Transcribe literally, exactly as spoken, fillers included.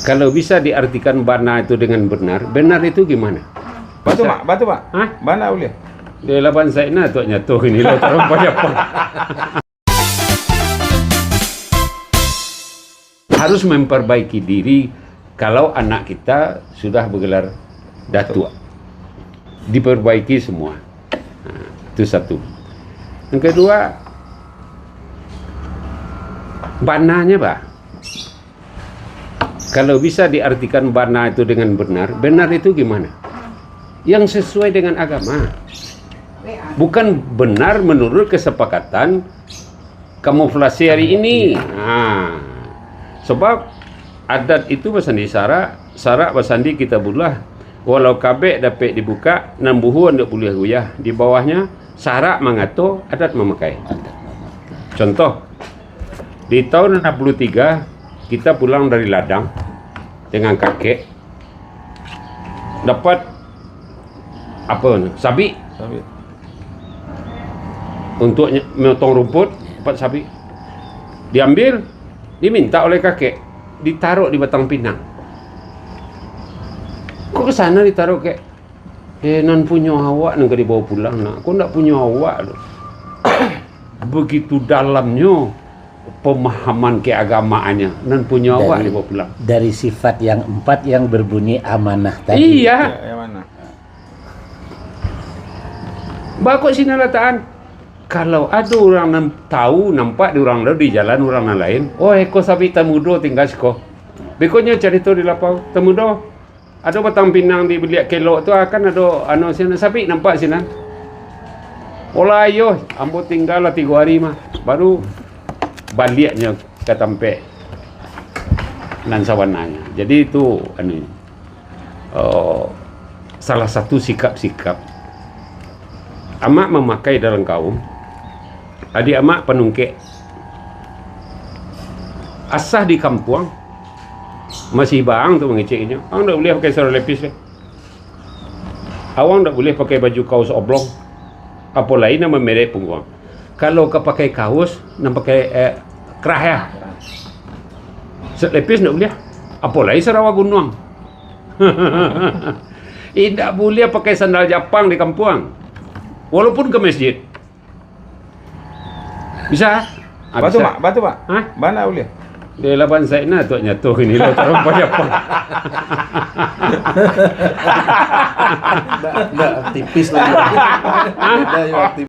Kalau bisa diartikan bana itu dengan benar, benar itu gimana? Batua, Mak? Batua, Mak? Hah? Bana buliah? Di laban saina tu nyato ini lo, tarang banyak apa. Harus memperbaiki diri kalau anak kita sudah bergelar datuk. Diperbaiki semua. Nah, itu satu. Yang kedua, bananya, bah. Kalau bisa diartikan bana itu dengan benar, benar itu gimana? Yang sesuai dengan agama. Bukan benar menurut kesepakatan kamuflasi hari ini. Ha. Sebab adat itu basandi sarak, sarak basandi kitabullah. Walau kabek dapek dibukak, nan buhu indak buliah guyah. Di bawahnya, sarak mangato, adat mamakai. Contoh, di tahun enam puluh tiga, kita pulang dari ladang dengan kakek, dapat apa ni? Sabik. Sabik. Untuk nye-, memotong rumput, dapat sabik. Diambil, diminta oleh kakek, ditaruh di batang pinang. Kok ke sana ditaruh, Kek? Eh, nan punyo awak nan ka dibawa pulang, nak. Kok ndak punyo awak tu? Begitu dalamnyo pemahaman keagamaannya, nan punyo awak dibawa pulang. Dari sifat yang empat yang berbunyi amanah tadi. Iya. Ya, yang mana? Bakok sinan latakan. Kalau ado urang nan tahu, nampak di urang tu, di jalan urang nan lain, "Oh, iko sabik tamudo tingga siko." Beko nyo carito di lapau, "Tamudo, ado batang pinang di biliak kelok tu, akan ado anu sinan, sabik nampak sinan." "Olah iyo, ambo tingga lah tigo hari mah, baru baliaknyo ka tampek nan sabananyo." Jadi itu anu, eh, salah satu sikap-sikap amak mamakai dalam kaum. Adiak amak panungkek, asa di kampuang, masih baang tu mangecek inyo, "Ang ndak buliah pakai sarung lepis deh. Awang ndak buliah pakai baju kaus oblong, apo lai nan mamerek pungguang. Kalau ka pakai kaus, nan pakai, eh, kerah ya. Sarung lepis ndak buliah, apo lai sarawa gunuang." Indak buliah pakai sandal Japang di kampuang, walaupun ka masjid. Bisa? Ah, batua, bisa. Mak? Batua, Mak? Hah? Bana buliah? Di laban saina tu nyato ini lo, tarang banyak apa. Ndak, ndak, tipis lagi. Hah? Beda yo, tipis.